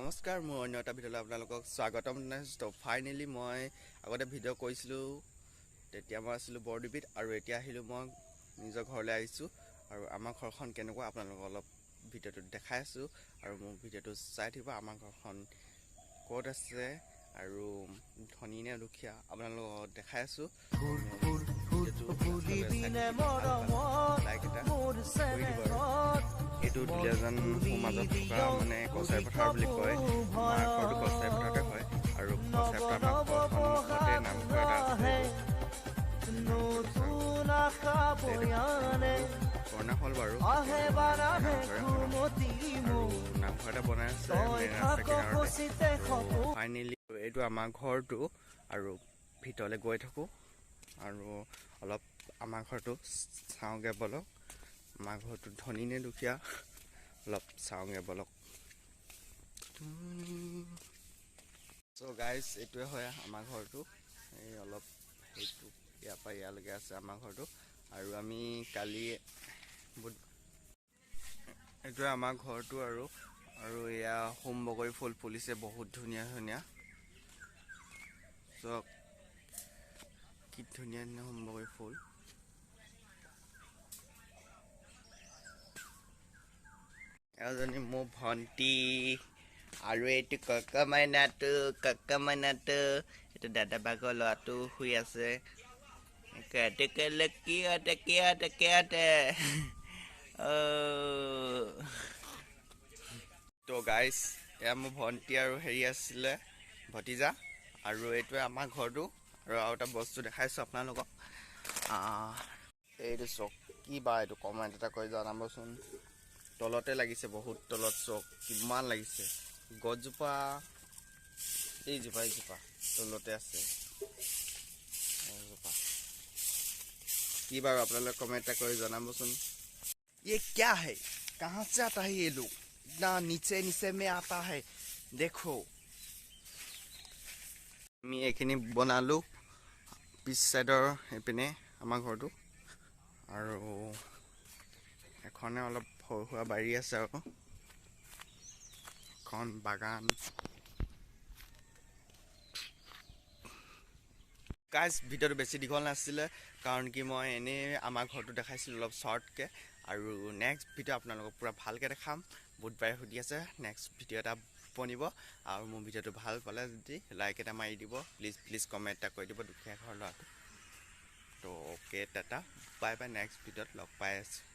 নমস্কাৰ, মোৰ অন্য এটা ভিডিঅ'লৈ আপোনালোকক স্বাগতম জনাইছোঁ। তো ফাইনেলি মই আগতে ভিডিঅ' কৰিছিলোঁ, তেতিয়া মই আছিলোঁ বৰডুবিত আৰু এতিয়া আহিলোঁ মই নিজৰ ঘৰলৈ আহিছোঁ। আৰু আমাৰ ঘৰখন কেনেকুৱা আপোনালোকক অলপ ভিডিঅ'টোত দেখাই আছোঁ আৰু মোৰ ভিডিঅ'টো চাই থাকিব। আমাৰ ঘৰখন ক'ত আছে আৰু ধনী নে দুখীয়া আপোনালোকক দেখাই আছোঁ। লাইক এটা কৰি দিব। আৰু এইটো দুলীয়াজান মাজত থকা মানে কছাৰী পথাৰ বুলি কয়। আমাৰ ঘৰটো কছাৰী পথাৰতে হয় আৰু কছাৰী পথাৰ আমাৰ ঘৰৰ সন্মুখতে নামঘৰ এটা আছে। পুৰণা হ'ল বাৰু, নামঘৰ এটা বনাই আছে ৰাস্তা কিনাৰতে। ফাইনেলি এইটো আমাৰ ঘৰটো আৰু ভিতৰলৈ গৈ থাকোঁ আৰু অলপ আমাৰ ঘৰটো চাওঁগৈ বলক। আমাৰ ঘৰটো ধনী নে দুখীয়া অলপ চাওঁগৈ বলক। চ' গাইজ, এইটোৱে হয় আমাৰ ঘৰটো। এই অলপ সেইটো ইয়াৰ পৰা ইয়ালৈকে আছে আমাৰ ঘৰটো। আৰু আমি কালি এইটোৱে আমাৰ ঘৰটো। আৰু আৰু এয়া সোম বগৰী ফুল ফুলিছে বহুত ধুনীয়া ধুনীয়া। চাওক কি ধুনীয়া ধুনীয়া সোম বগৰী ফুল। এজনী মোৰ ভণ্টি আৰু এইটো ককা মাইনাটো, ককা মাইনাটো এইটো দাদা ভাগৰ ল'ৰাটো শুই আছে। কিয়তে কিয়তে কিয়তে। তো গাইজ, এয়া মোৰ ভণ্টি আৰু হেৰি আছিলে ভতিজা আৰু এইটোৱে আমাৰ ঘৰটো। আৰু আৰু এটা বস্তু দেখাইছোঁ আপোনালোকক, এইটো চাওক কি বা এইটো কমেণ্ট এটা কৰি জনাবচোন। তলতে লাগিছে, বহুত তলত চাওক কিমান লাগিছে গছজোপা। এইজোপা এইজোপা তলতে আছে এইজোপা কি বাৰু আপোনালোকে কমেণ্ট এটা কৰি জনাবচোন। ये क्या है, कहाँ से आता है ये लोग, इतना नीचे नीचे में आता है। देखो আমি এইখিনি বনালোঁ পিছ চাইডৰ এইপিনে আমাৰ ঘৰটো। আৰু এখনে অলপ সৰু সুৰা বাৰী আছে আৰু এখন বাগান। গাইজ, ভিডিঅ'টো বেছি দীঘল নাছিলে, কাৰণ কি মই এনেই আমাৰ ঘৰটো দেখাইছিলোঁ অলপ শ্বৰ্টকৈ। আৰু নেক্সট ভিডিঅ' আপোনালোকক পূৰা ভালকৈ দেখাম। বুধবাৰে সুধি আছে, নেক্সট ভিডিঅ' এটা বনিব। আৰু মোৰ ভিডিঅ'টো ভাল পালে যদি লাইক এটা মাৰি দিব প্লিজ, প্লিজ কমেণ্ট এটা কৰি দিব, দুখীয়া ঘৰ ল'ৰাটো। তো okay, tata, bye bye, next ভিডিঅ'ত লগ পাই আছোঁ।